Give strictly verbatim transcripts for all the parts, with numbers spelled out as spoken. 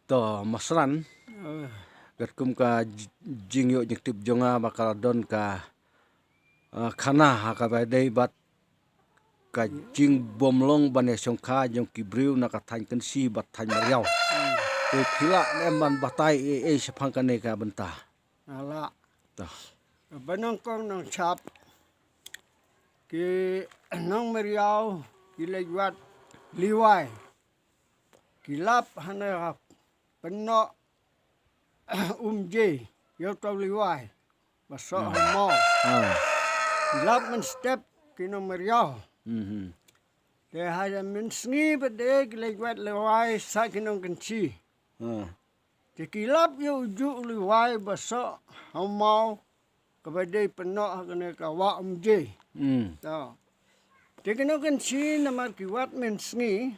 To, Masran, katkum ka j-, jingïoh jingtip jong nga ba ka la don ka, ah, khana ha kaba dei bad ka jingbymlong ban ïashongkha jong ki briew na ka thaiñ Kynshi bad thaiñ Mariaw. Te phi lah ne em ban batai ei ei shaphang kane ka bynta? Nga lah. To. Ba nyngkong nyngkong shap, ki nong Mariaw ki leit wad liwai. Ki lap ha kane ka pynnoh umje ïa uto u liwai ba soh ha maw. Ki lap mynstep ki nong Mariaw. Te ha ïa mynsngi pat de ki leit wad liwai sha ki nong Kynshi. Te ki lap ïa ujuh u liwai ba soh ha maw kaba dei pynnoh ha kane ka wah umje. To. Te ki nong Kynshi namar ki wad mynsngi,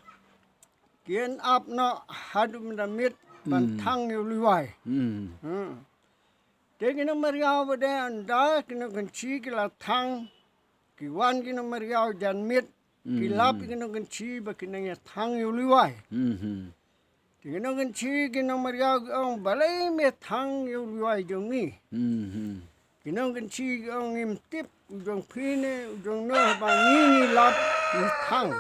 ki ïeng ap noh haduh mynta miet ban thang ïa u liwai. Te ki nong Mariaw ba dei ynda ki nong Kynshi ki la thang, ki wan ki nong Mariaw jan miet, ki lap ïa ki nong Kynshi ba ki nang ïa thang ïa u liwai. Te ki nong Kynshi ki nong Mariaw ki ong, balei me thang ïa u liwai jong ngi? Ki nong Kynshi ki ong, ngim tip u jong phi ne u jong no, ba ngi ngi lap ngi thang.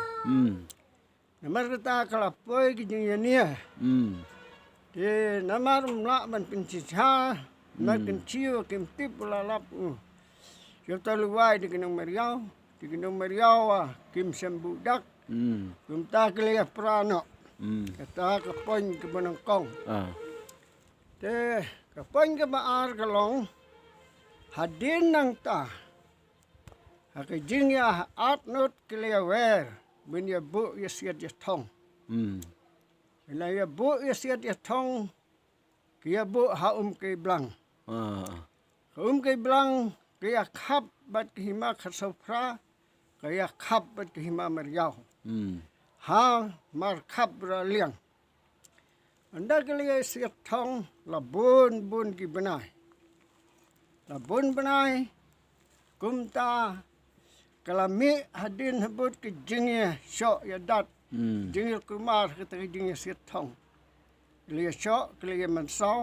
Namar kata ka la poi ki jingïania. Te namar ym lah ban pynshisha, namar Kynshi wa kim tip u la lap u ïa uto u liwai da ki nong Mariaw, da ki nong Mariaw wa kim shym buh dak. Kumta ki la ïa pra noh. Kata ka point kaba nyngkong. Te ka point kaba ar ka long, hadien nangta ha ka jingïa at nud ki la ïa wer ban ïa buh ïa siat ïa thong. Ki la ïa buh ïa siat ïa thong, ki ïa buh ha Umkeiblang. Ka Umkeiblang ka ïa khap bad ka hima Kharsawphra, ka ïa khap bad ka hima Mariaw. Ha Markhap Raliang. Ynda ki la ïa siat thong la bun bun ki bnai. La bun bnai, kumta ka la mih hadien habud ka jingïashoh ïadat, jingïakulmar kata ka jingïasiat thong. Ki la ïashoh, ki la ïamansaw,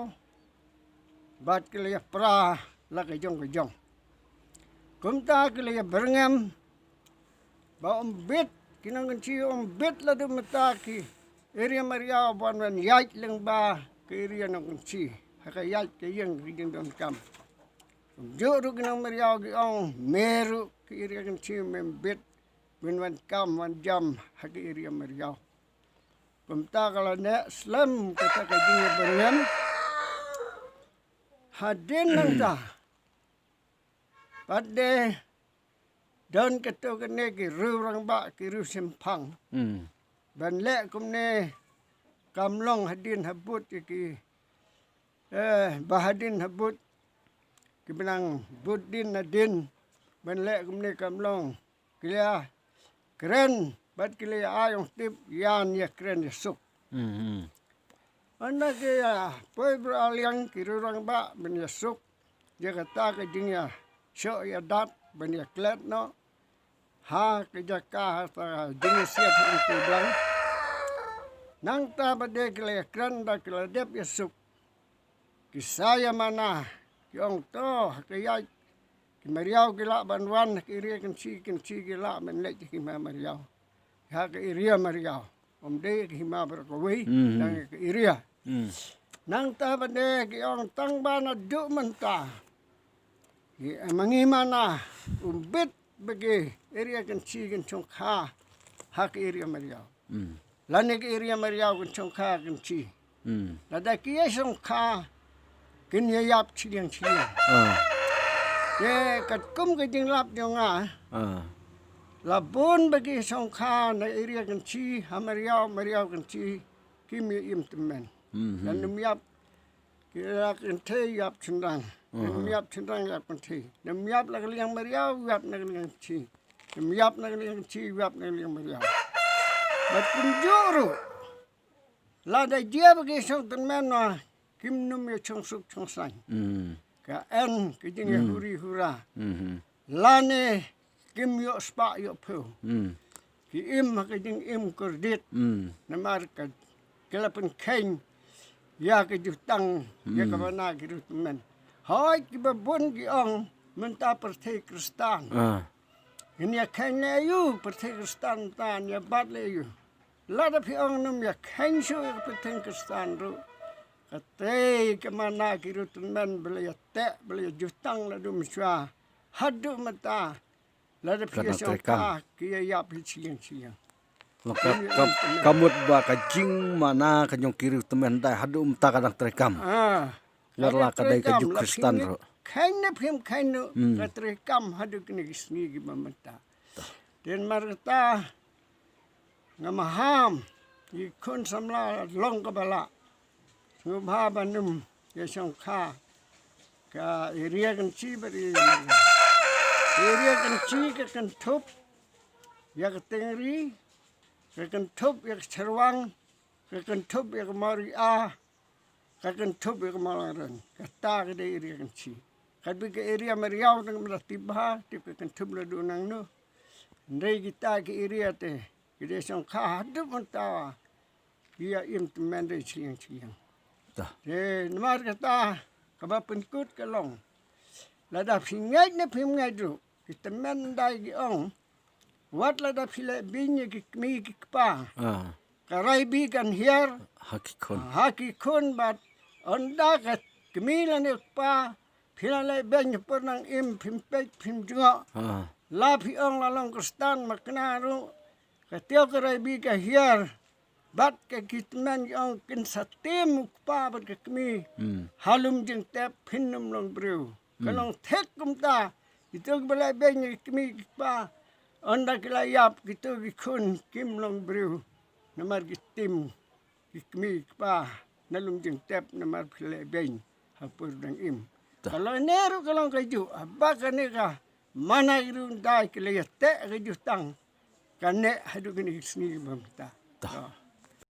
bad ki la ïapra la ka jong ka jong. Kumta ki la ïabyrngem, ba ym bit, ki nongkynshi ym bit la dum mynta ki area Mariaw ban wan ïaid lyngba ki area nongkynshi ha ka ïaid ka ïeng ka jingdonkam. Kumjuh ruh ki nong Mariaw ki ong, me ruh ki area kynshi mem bit ban wan kam wan jam ha ki area Mariaw. Kumta ka la neh slem kata ka jingïabyrngem. Hadien nangta pat de don katto katne ki riew rangbah ki riew shemphang. Ban leh kumne kam long hadien habud ki, eh, ba hadien habud ki bnang bud dien na dien ban leh kumne kam long. Ki la kren bad ki la ai ong tip ïa ïa kren ïa suk. Ynda ki ïa poi bra liang ki rurang ba ban ïa suk ïa kata ka jingïashoh ïadat ban ïa klet noh ha ka jaka ha ta jingïasiat ha Umkeiblang. Nangta ba de ki la ïa kren da ki la dep ïa suk. Ki sa ïa mana ki ong to ha ka ïaid ki Mariaw ki lah ban wan ha ka area kynshi, kynshi ki lah ban leit ha ki ma Mariaw. Ha ka area Mariaw. Ym dei ka hima baroh kawei, dang ka area. Nangta ba de ki ong tang ba naduh mynta. Ki, eh, ma ngi mana ym bit ba ki area kynshi kin shongkha ha ka area Mariaw. Lane ka area Mariaw kin shongkha kynshi. Lada ki ïa shongkha kin ïa ïap shiliang shiliang. Te katkum ka jinglap jong nga. La bun ba ki shongkha na area kynshi ha Mariaw, Mariaw kynshi kim ïa im tymmen. Lane ym ïap Ki ïap kynthei ïap shynrang. Ym ïap shynrang ïap kynthei. Ym ïap na ka liang Mariaw ïap na ka liang kynshi. Ym ïap na ka liang kynshi ïap na ka liang Mariaw. Bad kumjuh ruh lada jia ba ki shong tymmen na kim nym ïa shong suk shong saiñ. Ka en ka jingïahuri hura. Lane kim ïoh spah ïoh phew. Ki im ha ka jingim kordit. Namar ka ki la pynkheiñ ïa ka jutang ïa ka mana ki riewtymmen. Hooid, kiba bun ki ong mynta pyrthei Khristan. Ah. Ngin ïa kheiñ ne aïu pyrthei Khristan, tan ïa bat le aïu. Lada phi ong nym ïa kheiñ shuh ïa ka pyrthei Khristan ruh, katei ka mana ki riewtymmen ba la ïa teh, ba la ïa jutang naduh mynshwa haduh mynta. Lada phi ïa shong kha, ki ïa ïap hi shylleng shylleng. Ka, ka, ka mut ba ka jingmana ka jong ki riewtymmen dei haduh mynta ka dang treikam. Ah. Wat la ka dei ka juk Khristan ruh. Kheiñ ne phim kheiñ noh, ka treikam haduh kine ki sngi kiba mynta. Te namar kata nga maham, i khun samla long kaba lah. Sngewbha ba nym ïa shong kha ka area Kynshi bad area Marwei. Area Kynshi ka kynthup ïa ka Tengri, ka kynthup ïa ka Chyrwang, ka kynthup ïa ka Mawria, ka kynthup ïa ka Mawlangren. Kata ka dei area Kynshi. Katba ka area Mariaw tang ka mada tip bha, tip ka kynthup naduh nangno. Hynrei kita ki area te ki dei shong kha haduh mynta. Ki ïa im tymmen dei shylleng shylleng. Te namar kata kaba pynkut ka long, lada phi ngeit ne phim ngeit ruh, ki tymmen dei ki ong, wat lada phi leh beiñ ïa ki kmie ki kpa, ah, ka rai bih kan hiar ha ki khun, ha ki khun. Bad ynda ka kmie lane kpa phi la leh beiñ ha por nang im, phim peit phim jngoh. Ah. La phi ong la long Khristan makna ruh, ka tiew ka rai bih ka hiar. Bad ka ki tymmen ki ong kin sa tim u kpa bad ka kmie ha lum jingtep, phin nym long briew. Ka long thik kumta, kito kiba leh beiñ ïa ki kmie ki kpa, ynda ki la ïap kito ki khun kim long briew. Namar ki tim ki kmie ki kpa na lum jingtep namar phi leh beiñ ha por dang im. Ka long ne ruh ka long kajuh, haba kane ka mana ki riewtymmen dei ki la ïa teh ka jutang, ka neh haduh kine ki sngi kiba mynta.